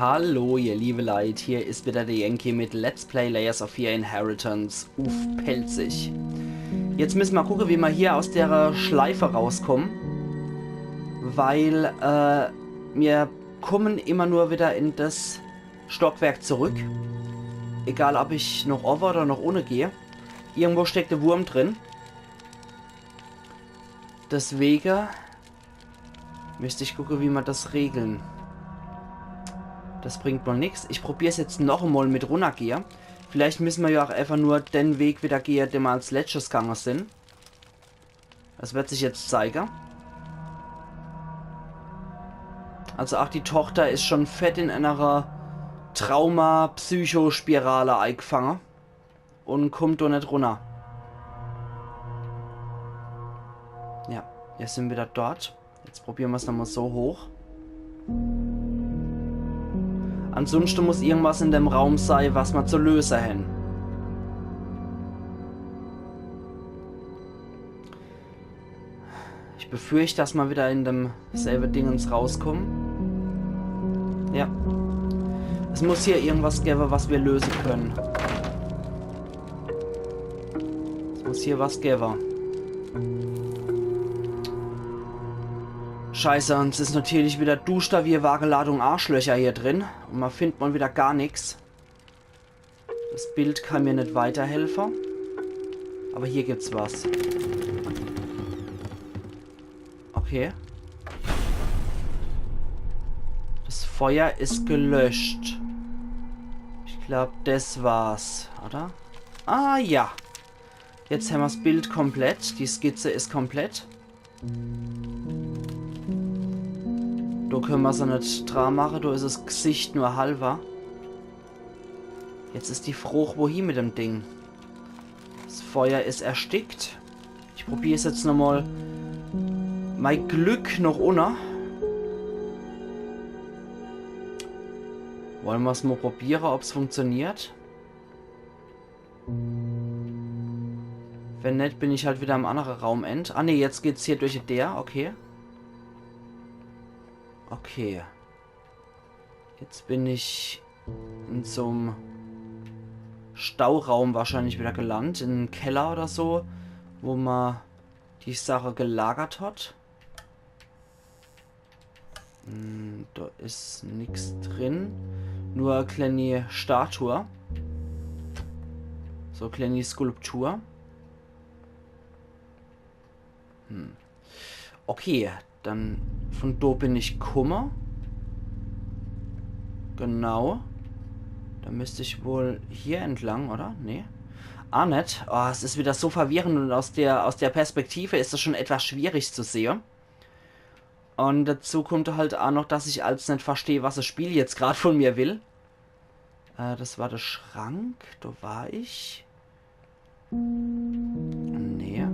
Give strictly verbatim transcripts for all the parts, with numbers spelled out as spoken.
Hallo, ihr liebe Leit, hier is wieder der Yankee mit Let's Play Layers of Fear Inheritance uff Pälzisch. Jetzt müsse mer gucke, wie mer hier aus der Schleife rauskomme, weil, äh, mir kommen immer nur wieder in das Stockwerk zurück. Egal, ob ich noch owwe oder noch unne gehe. Irgendwo steckt der Wurm drin. Deswege müsst ich gucke, wie mer das regle. Das bringt wohl nix. Ich probier's jetzt noch emol mit runnergehe. Vielleicht müsse mer ja auch einfach nur den Weg wieder gehe, den mer als letschtes gange sin. Das wird sich jetzt zeige. Also auch die Tochter is schon fett in einer Trauma-Psychospirale eigfange und kommt do net runner. Ja, jetzt sin mer wieder dort. Jetzt probiere mer's nochmal so hoch. Ansonsten muss irgendwas in dem Raum sei, was mer zu löse hän. Ich befürcht, dass mer wieder in demselbe Dingens rauskommen. Ja. Es muss hier irgendwas gewwe, was mir löse können. Es muss hier was gewwe. Scheiße, und es is natürlich wieder duschter wie e Wageladung Arschlöcher hier drin. Und mer findt mal wieder gar nix. Das Bild kann mir net weiterhelfe. Aber hier gibt's was. Okay. Das Feuer is gelöscht. Ich glaub, das war's, oder? Ah ja. Jetzt hämmer's Bild komplett. Die Skizze is komplett. Do könne mer se net dra mache. Do is es Gesicht nur halwer. Jetzt is die Froch, wohin mit dem Ding? Das Feuer is erstickt. Ich probier's jetzt nochmal. Mei Glück noch unne. Wolle mer's mal probiere, ob's funktioniert. Wenn net, bin ich halt wieder im annere Raumend. Ah ne, jetzt geht's hier durch die Deer. Okay. Okay. Jetzt bin ich in so'm Stauraum wahrscheinlich wieder gelandet, in einem Keller oder so, wo mer die Sache gelagert hat. Hm, do is nix drin. Nur e kleeni Statue. So e kleeni Skulptur. Hm. Okay, dann von do bin ich kumme. Genau. Da müsst ich wohl hier entlang, oder? Nee. Ah, net. Oh, es is wieder so verwirrend und aus der, aus der Perspektive is es schon etwas schwierig zu sehe. Und dazu kommt halt auch noch, dass ich als net verstehe, was das Spiel jetzt grad von mir will. Äh, das war der Schrank, da war ich. Nee.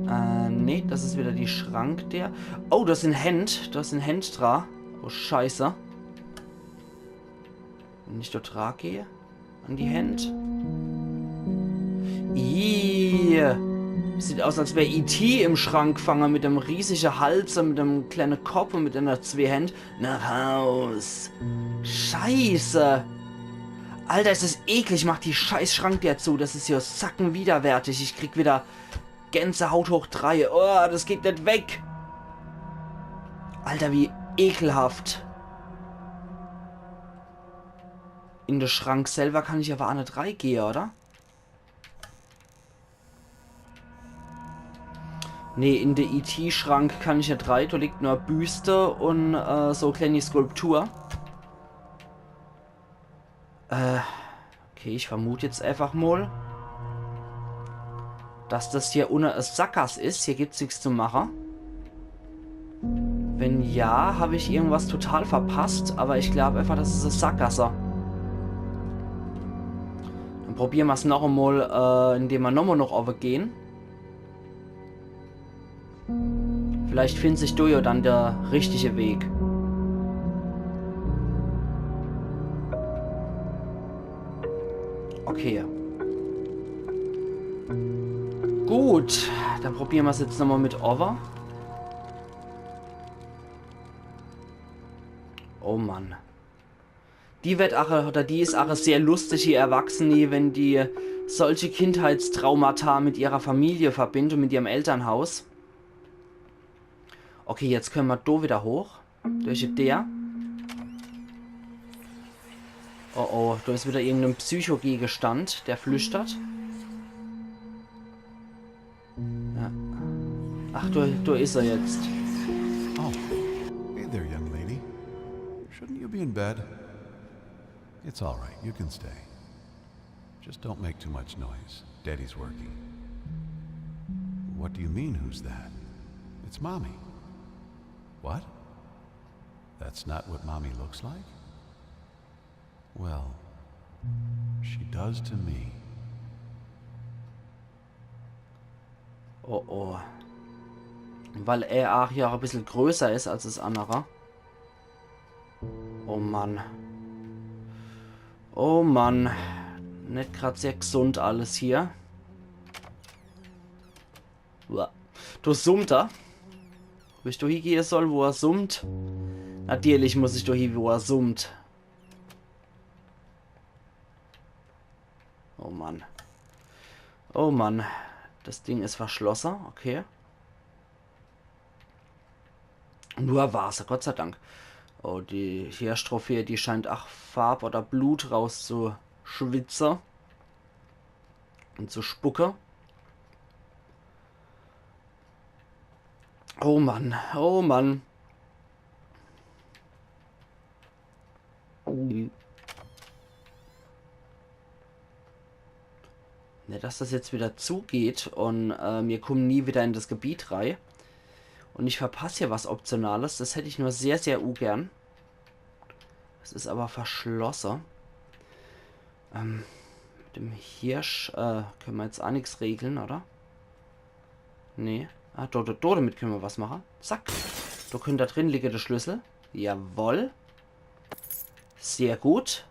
Äh, nee, das is wieder die Schrank, der. Oh, das sin Händ. Das sin Händ dra. Oh, Scheiße. Wenn ich dort dra gehe. An die Händ. Ih. Sieht aus, als wär E T im Schrank gefange mit dem riesige Hals und mit dem kleine Kopp und mit einer zwei Händ. Nach Haus. Scheiße. Alter, is das eklig. Mach die scheiß Schrank der zu. Das is ja sackenwiderwärtig. Ich krieg wieder Gänsehaut hoch drei. Oh, das geht net weg. Alter, wie ekelhaft. In de Schrank selber kann ich aber aa net reigehe, oder? Nee, in de E T-Schrank kann ich net rei. Do liegt nur Büste und, äh, so kleine Skulptur. Äh, okay, ich vermut jetzt einfach mal, dass das hier unne e Sackgass is. Hier gibt's nix zu mache. Wenn ja, hab ich irgendwas total verpasst, aber ich glaub einfach, das is e Sackgasse. Dann probiere mer's noch emol, äh, indem mer nochmol noch owwe gehen. Vielleicht findt sich do jo dann der richtige Weg. Okay. Gut, dann probiere mer's jetzt nochmol mit owwe. Oh Mann. Die werd ach, oder die is ach sehr lustige Erwachsene, wenn die solche Kindheitstraumata mit ihrer Familie verbindet und mit ihrem Elternhaus. Okay, jetzt könne mer do wieder hoch. Durch die Deer. Oh oh, do is wieder irgendein Psychogegenstand, der flüstert. Ja. Ach, do, do is er jetzt. Oh, hey there, young lady. Shouldn't you be in bed? It's all right. You can stay. Just don't make too much noise. Daddy's working. What do you mean, who's that? It's Mommy. What? That's not what Mommy looks like? Well, she does to me. Oh oh. Weil er ach ja ach e bissel größer is als das annere. Oh Mann. Oh Mann. Net grad sehr gesund alles hier. Uah. Do summt er. Wo ich do hiegehe soll, wo er summt? Natürlich muss ich do hie, wo er summt. Oh Mann. Oh Mann. Das Ding is verschlosse. Okay. Nur Wasser, Gott sei Dank. Oh, die Hirschtrophäe, die scheint ach Farb oder Blut rauszuschwitze. Und zu spucke. Oh Mann, oh Mann. Ne, dass das jetzt wieder zugeht und äh, mir kommen nie wieder in das Gebiet rei. Und ich verpass hier was Optionales. Das hätt ich nur sehr, sehr ugern. Das is aber verschlosse. Ähm, mit dem Hirsch äh, könne mer jetzt ach nix regle, oder? Nee. Ah, do, do, do, damit könne mer was mache. Zack. Do könnt do drin liege, de Schlüssel. Jawoll. Sehr gut.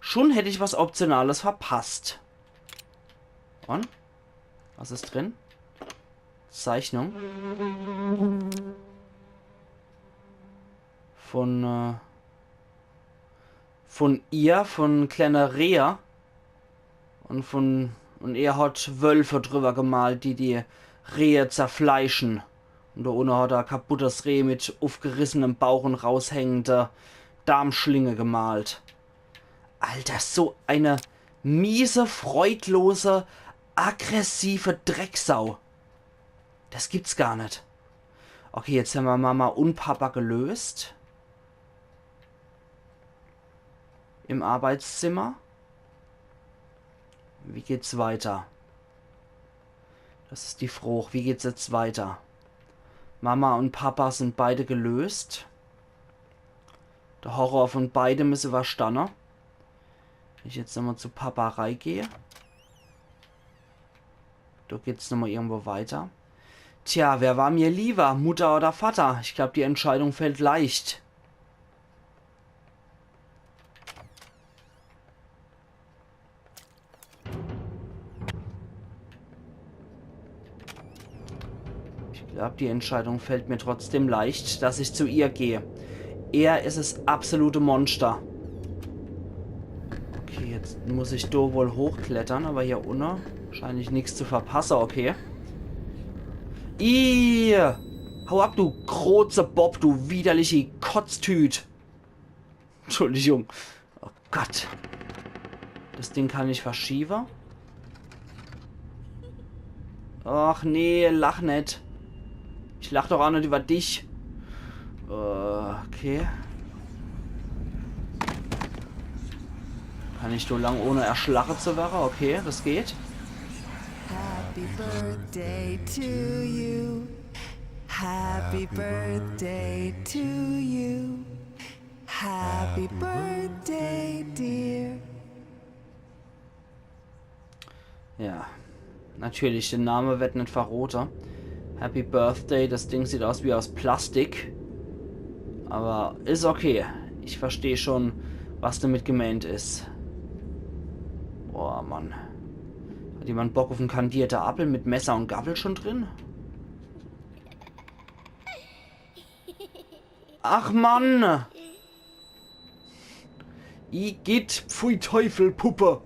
Schon hätt ich was Optionales verpasst. Und? Was is drin? Zeichnung. Von, äh, von ihr, von kleine Rehe. Und von, und er hat Wölfe drüber gemalt, die die Rehe zerfleischen. Und do unne hat er kaputtes Reh mit ufgerissenem Bauch und raushängende Darmschlinge gemalt. Alter, so eine miese, freudlose, aggressive Drecksau. Das gibt's gar net. Okay, jetzt hämmer Mama und Papa gelöst. Im Arbeitszimmer. Wie geht's weiter? Das is die Froch. Wie geht's jetzt weiter? Mama und Papa sind beide gelöst. De Horror von beidem is überstanne. Wenn ich jetzt nochmal zu Papa reigehe. Do geht's nochmal irgendwo weiter. Tja, wer war mir lieber? Mutter oder Vater? Ich glaub, die Entscheidung fällt leicht. Ich glaub, die Entscheidung fällt mir trotzdem leicht, dass ich zu ihr gehe. Er is es absolute Monster. Okay, jetzt muss ich do wohl hochklettern, aber hier unne schein ich nix zu verpasse, okay. Ih! Hau ab, du große Bob, du widerliche Kotztüt. Entschuldigung. Oh Gott. Das Ding kann ich verschiewe. Ach nee, lach net. Ich lach doch ach net über dich. Äh, okay. Kann ich so lang ohne erschlache zu werre? Okay, das geht. Happy birthday to you. Happy birthday to you. Happy birthday, dear. Ja, natürlich, de Name wird net verrote. Happy Birthday, das Ding sieht aus wie aus Plastik. Aber is okay. Ich versteh schon, was damit gemeint is. Boah, Mann. Hat jemand Bock auf en kandierter Appel mit Messer und Gaffel schon drin? Ach, Mann! Igitt, pfui Teufel, Puppe.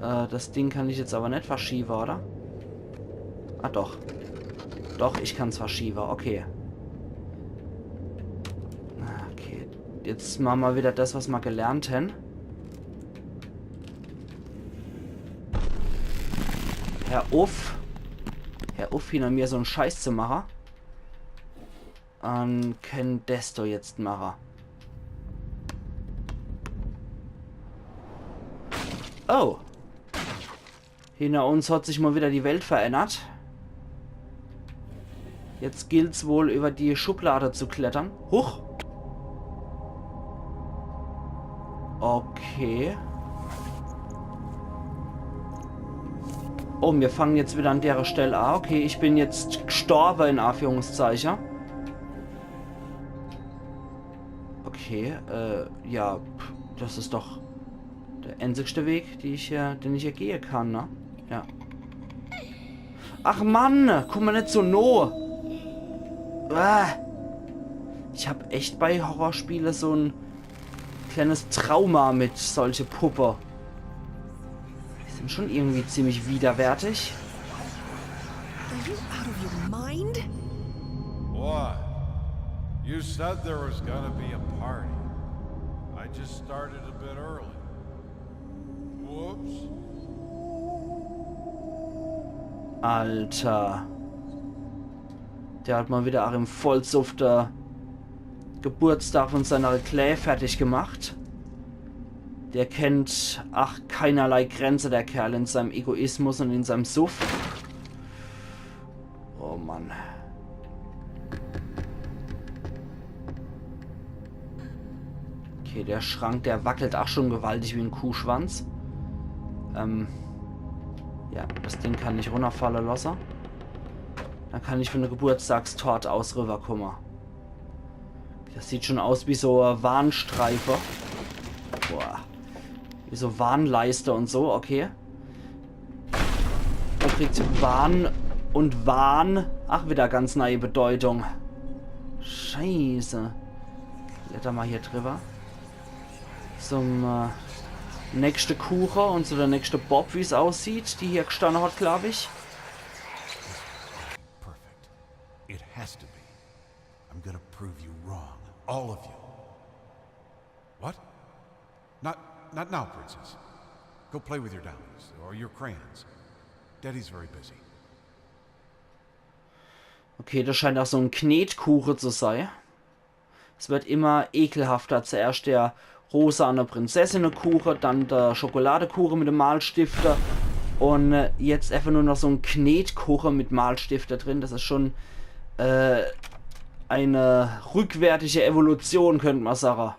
Äh, das Ding kann ich jetzt aber net verschiewe, oder? Ah, doch. Doch, ich kann's verschiewe, okay. Okay, jetzt mache ma wieder das, was ma gelernt hen. Hör uff. Hör uff, hinner mir so'n Scheiß zu mache. An kann des do jetzt mache. Oh. Hinner uns hat sich mal wieder die Welt verändert. Jetzt gilt's wohl, über die Schublade zu klettern. Huch. Okay. Oh, mir fangen jetzt wieder an dere Stell an. Okay, ich bin jetzt gestorbe, in Anführungszeichen. Okay, äh, ja, pff, das is doch der einzigste Weg, die ich hier, den ich hier gehe kann, ne? Ja. Ach Mann, komm ma net so no. Ah. Ich hab echt bei Horrorspiele so'n kleines Trauma mit solche Puppe. Die sind schon irgendwie ziemlich widerwärtig. Are you out of your mind? What? You said there was gonna be a party. I just started a bit early. Whoops. Alter. Der hat mal wieder Arim Vollsuff de Geburtstag von seiner Klää fertig gemacht. Der kennt, ach, keinerlei Grenze, der Kerl, in seinem Egoismus und in seinem Suff. Oh Mann. Okay, der Schrank, der wackelt ach schon gewaltig wie en Kuhschwanz. Ähm, ja, das Ding kann ich runnerfalle losse. Dann kann ich von der Geburtstagstort aus rüberkomme. Das sieht schon aus wie so, äh, Warnstreife. Boah. Wie so Warnleiste und so, okay. Da kriegt Warn und Wahn ach wieder ganz neue Bedeutung. Scheiße. Kletter mal hier drüber. Zum, äh, nächste Kuche und zu der nächste Bob, wie's aussieht, die hier gestanne hat, glaub ich. Perfect. It has to be. I'm gonna prove you wrong. All of you. What? Not, not now, Princess. Go play with your dollies or your crayons. Daddy's very busy. Okay, das scheint ach so en Knetkuche zu sei. Es wird immer ekelhafter. Zuerscht der rosane Prinzessinekuche, dann der Schokoladekuche mit de Malstifte und, äh, jetzt einfach nur noch so en Knetkuche mit Malstifte drin. Das is schon, äh, eine rückwärtige Evolution, könnt ma sage.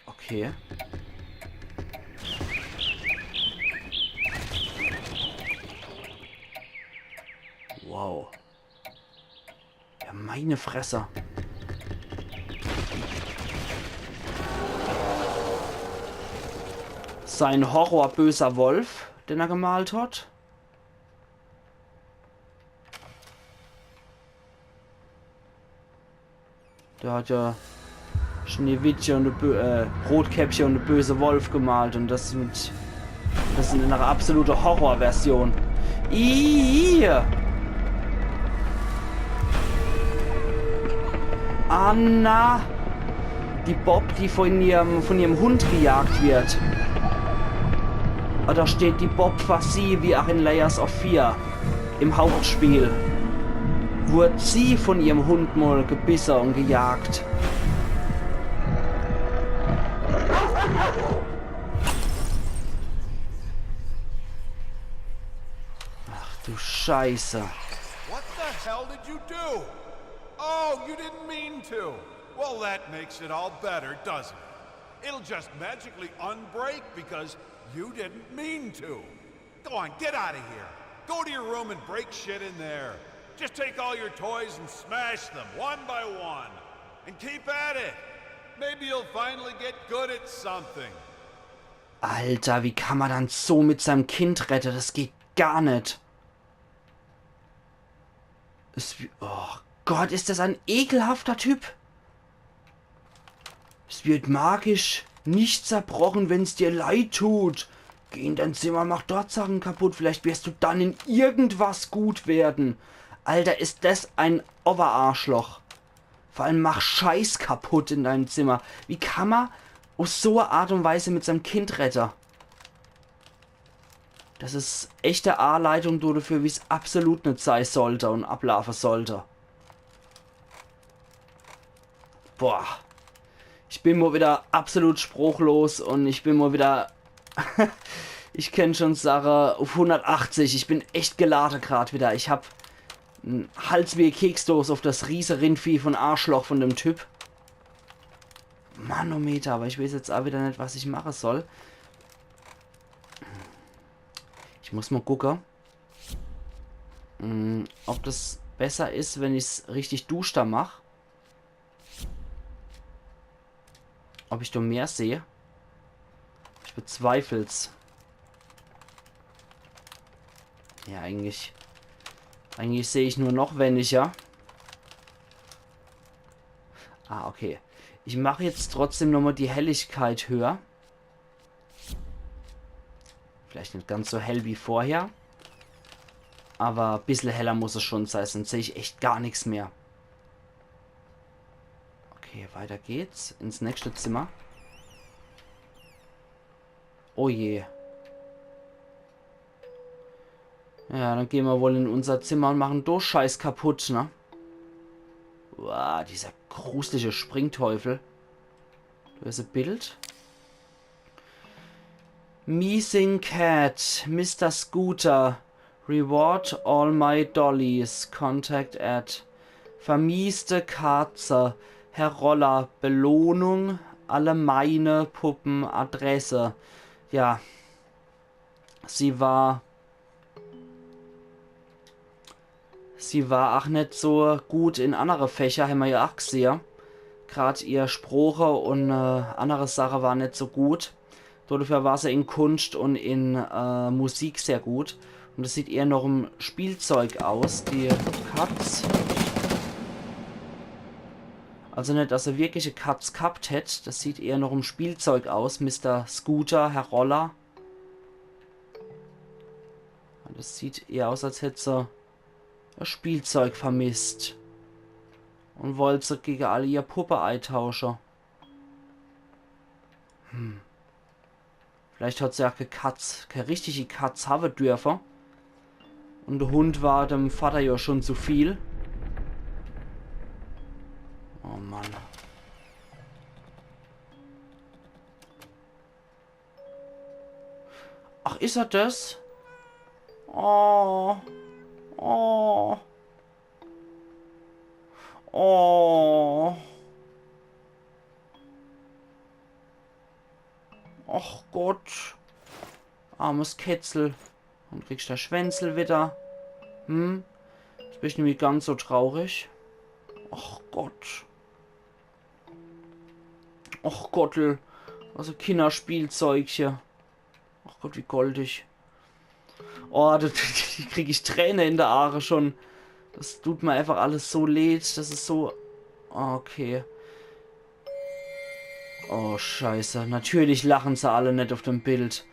Okay. Wow. Ja, meine Fresse. Sein Horrorböser Wolf, den er gemalt hat. Der hat ja Schneewittche und de Bö äh, Rotkäppche und de böse Wolf gemalt und das mit, das in einer absolute Horrorversion. Ih! Anna! Die Bob, die von ihrem, von ihrem Hund gejagt wird. Ah, da steht die Bob vor sie, wie auch in Layers of Fear. Im Hauptspiel. Wurde sie von ihrem Hund mal gebisse und gejagt. Ach du Scheiße. What the hell did you do? Oh, you didn't mean to. Well, that makes it all better, doesn't it? It'll just magically unbreak because you didn't mean to. Go on, get out of here. Go to your room and break shit in there. Just take all your toys and smash them one by one. And keep at it. Maybe you'll finally get good at something. Alter, wie kann man dann so mit seinem Kind rede? Das geht gar net. Is wie, oh Gott, is das ein ekelhafter Typ. Es wird magisch nicht zerbrochen, wenn's dir leid tut. Geh in dein Zimmer, mach dort Sachen kaputt. Vielleicht wirst du dann in irgendwas gut werden. Alter, is das ein Oberarschloch. Vor allem mach Scheiß kaputt in deinem Zimmer. Wie kann man auf so eine Art und Weise mit seinem Kind redde? Das is echte Aleitung do dafür, wie's absolut net sei sollte und ablaufe sollte. Boah. Ich bin mal wieder absolut spruchlos und ich bin mal wieder, ich kenn schon Sache auf hundertachtzig. Ich bin echt gelade grad wieder. Ich hab en Hals wie e Keksdoß auf das riese Rindvieh von Arschloch von dem Typ. Manometer, aber ich weiß jetzt auch wieder net, was ich mache soll. Ich muss mal gucke, mm, ob das besser is, wenn ich's richtig duster mach. Ob ich do mehr seh? Ich bezweifel's. Ja, eigentlich, eigentlich seh ich nur noch weniger. Ah, okay. Ich mach jetzt trotzdem nochmal die Helligkeit höher. Vielleicht net ganz so hell wie vorher. Aber bissel heller muss es schon sei, sonst seh ich echt gar nix mehr. Okay, weiter geht's ins nächste Zimmer. Oh je. Ja, dann gehn mer wohl in unser Zimmer und machen do Scheiß kaputt, ne? Uah, dieser gruselige Springteufel. Do is e Bild. Missing Cat, Mister Scooter, Reward all my dollies, contact at. Vermisste Katze, Herr Roller, Belohnung, alle meine Puppen, Adresse. Ja. Sie war, sie war ach net so gut in annere Fächer, hämmer ja ach gsehe. Grad ihr Sproche und, äh, annere Sache war net so gut. Dodefür war se in Kunscht und in, äh, Musik sehr gut. Und es sieht eher noch em Spielzeug aus, die Katz. Also net, dass se wirklich e Katz gehabt hätt. Das sieht eher noch em Spielzeug aus, Mister Scooter, Herr Roller. Das sieht eher aus, als hätt se e Spielzeug vermisst. Und wollt se gege alle ihr Puppe eitausche. Hm. Vielleicht hat se ja kä Katz, kä richtige Katz hawe dürfe. Und de Hund war dem Vater ja schon zu viel. Oh Mann. Ach, is er das? Oh. Oh. Oh. Ach Gott. Armes Kätzel. Und kriegst der Schwänzel wieder. Hm? Jetzt bin ich nämlich ganz so traurig. Ach Gott. Ach Gottl. Was e Kinderspielzeugche. Ach Gott, wie goldig. Oh, da, da krieg ich Träne in de Aare schon. Das tut mir einfach alles so leid. Das is so. Okay. Oh, Scheiße. Natürlich lachen se alle net auf dem Bild.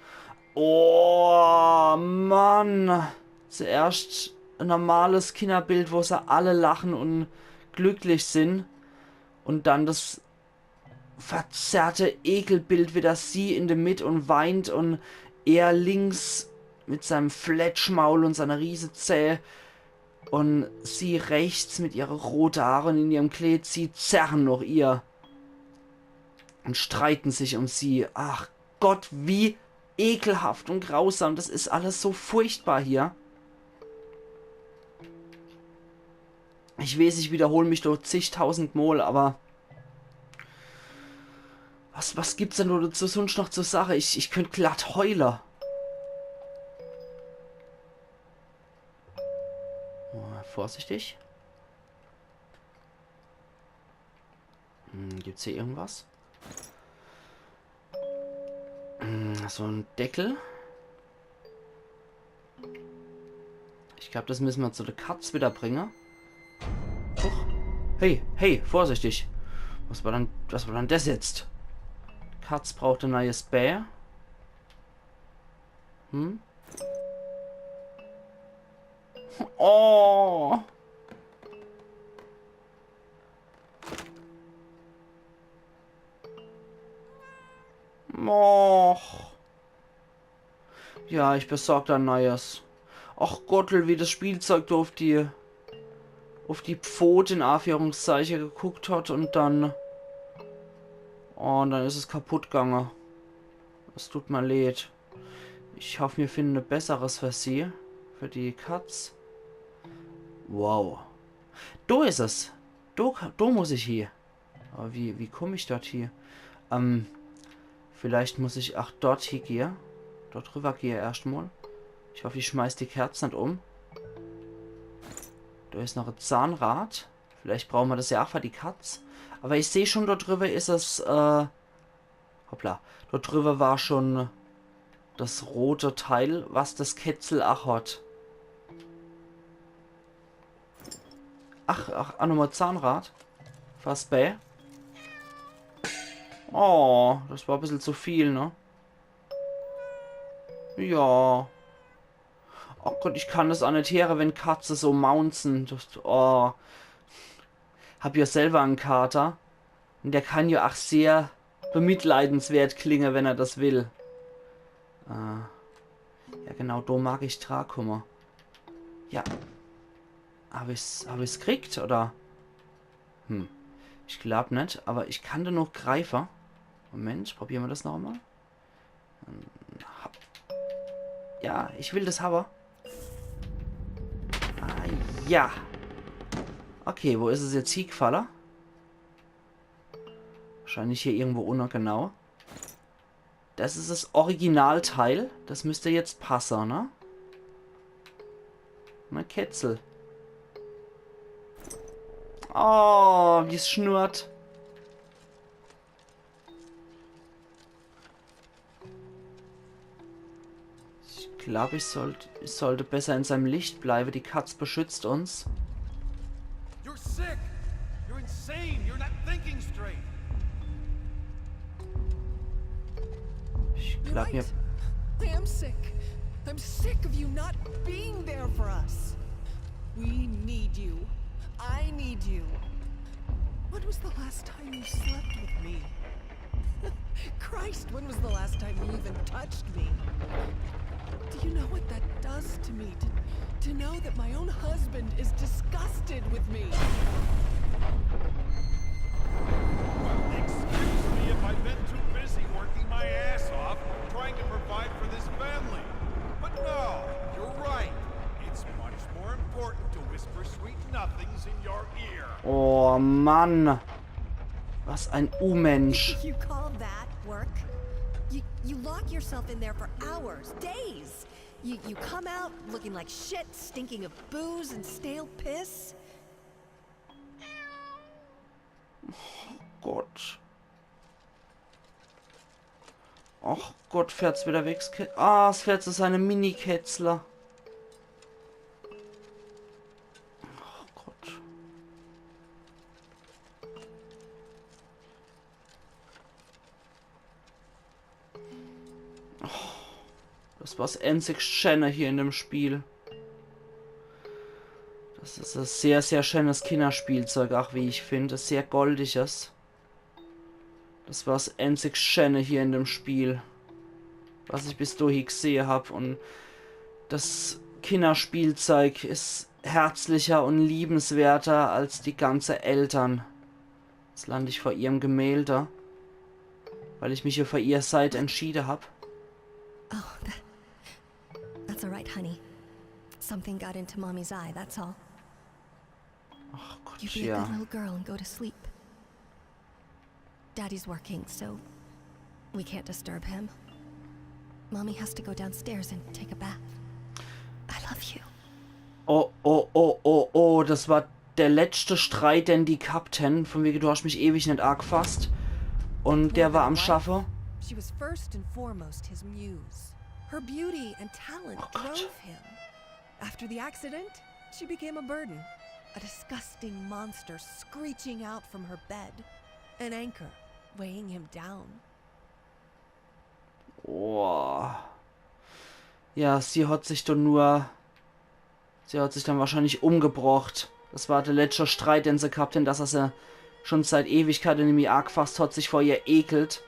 Oh, Mann. Zuerscht e normales Kinderbild, wo se alle lachen und glücklich sin. Und dann das verzerrte Ekelbild, wie das sie in de Mitt und weint und er links mit seinem Fletschmaul und seiner Riesezäh und sie rechts mit ihre rote Haare und in ihrem Kleed, sie zerren noch ihr und streiten sich um sie. Ach Gott, wie ekelhaft und grausam. Das is alles so furchtbar hier. Ich weiß, ich wiederhol mich do zigtausend Mol, aber was, was gibt's denn do so sonst noch zur Sache? Ich, ich könnt glatt heule. Oh, vorsichtig. Hm, gibt's hier irgendwas? Hm, so en Deckel. Ich glaub, das müssen wir zu der Katz wieder bringen. Huch. Hey, hey, vorsichtig. Was war dann, was war dann das jetzt? Katz braucht e neies Bää. Hm? Oh. Och. Ja, ich besorg dann Neies. Ach Gottel, wie das Spielzeug do auf die, auf die Pfot in Anführungszeiche geguckt hat und dann, oh, und dann is es kaputt gange. Es tut mir leid. Ich hoff, mir finden e besseres für sie. Für die Katz. Wow. Do is es. Do, ka- do muss ich hie. Aber wie, wie komm ich dort hie? Ähm, vielleicht muss ich ach dort hie gehe. Dort drüber gehe erscht mal. Ich hoff, ich schmeiß die Kerz net um. Do is noch e Zahnrad. Vielleicht brauche mer das ja ach für die Katz. Aber ich seh schon, dort drüber is es, äh, hoppla. Dort drüber war schon das rote Teil, was das Kätzel ach hat. Ach, ach, ach nochmal Zahnrad. Fast bei. Oh, das war e bissel zu viel, ne? Ja. Oh Gott, ich kann das ach net heere, wenn Katze so maunzen. Das, oh. Hab ja selber en Kater. Und der kann ja ach sehr bemitleidenswert klinge, wenn er das will. Äh, ja, genau, do mag ich dra kumme. Ja. Hab ich's, hab ich's kriegt, oder? Hm. Ich glaub net, aber ich kann do noch greife. Moment, probiere mer das noch mal. Ähm, ha- Ja, ich will das hawwe. Ah, ja. Okay, wo is es jetzt hiegefalle? Wahrscheinlich hier irgendwo unne, genau. Das is das Originalteil. Das müsst jetzt passe, ne? Ne, Kätzel. Oh, wie's schnurrt. Ich glaub, ich sollt, ich sollte besser in seinem Licht bleibe. Die Katz beschützt uns. You're sick! You're insane! You're not thinking straight! Ich You're glaub mir. Right. I am sick. I'm sick of you not being there for us. We need you. I need you. When was the last time you slept with me? Christ, when was the last time you even touched me? Do you know what that does to me? To, to know that my own husband is disgusted with me. Well, excuse me if I've been too busy working my ass off trying to provide for this family. But no, you're right. It's much more important to whisper sweet nothings in your ear. Oh Mann. Was ein Unmensch. You call that work? You, you lock yourself in there for hours, days. You, you come out looking like shit, stinking of booze and stale piss. Gott. Ach Gott, fährt's wieder weg. Kä- Ah, es fährt zu seine Mini-Kätzler. Ach Gott. Oh, das war's einzig Schöne hier in dem Spiel. Das is e sehr, sehr schönes Kinderspielzeug, ach wie ich find. Sehr goldiges. Das war's einzig Schöne hier in dem Spiel, was ich bis dohie gsehe hab. Und das Kinderspielzeug is herzlicher und liebenswerter als die ganze Eltern. Jetzt land ich vor ihrem Gemälde, weil ich mich hier für ihr Seit entschiede hab. Oh, that, that's all right, honey. Something got into Mommy's eye, that's all. Ach Gott, you be a ja. Good little girl and go to sleep. Daddy's working, so we can't disturb him. Mommy has to go downstairs and take a bath. I love you. Oh, oh, oh, oh, oh, das war der letzte Streit, den die gehabt hän. Von wege, du hast mich ewig net angefasst. Und der war am Schaffe. She was first and foremost his muse. Her beauty and talent drove him. After the accident, she became a burden. A disgusting monster screeching out from her bed. An anchor weighing him down. Oh. Ja, sie hat sich dann nur. Sie hat sich dann wahrscheinlich umgebrocht. Das war der letschte Streit, den se gehabt hen, dass er se schon seit Ewigkeiten nimmi aagfasst hat, sich vor ihr ekelt.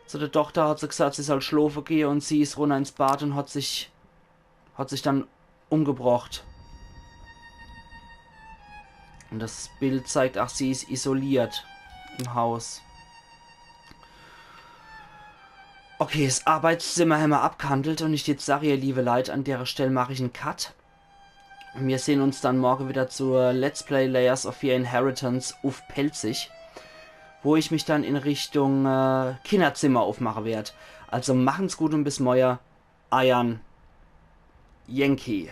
Zu der Tochter hat se gesagt, sie soll schlofe gehe, und sie is runner ins Bad und hat sich, hat sich dann umgebrocht. Und das Bild zeigt, ach, sie is isoliert im Haus. Okay, das Arbeitszimmer hämmer abgehandelt und ich jetzt sag, ihr liebe Leit, an dere Stell mach ich en Cut. Wir sehen uns dann morgen wieder zur Let's Play Layers of Fear Inheritance uff Pälzisch, wo ich mich dann in Richtung äh, Kinderzimmer aufmachen werd. Also machen's gut und bis morgen. Eiern Yankee.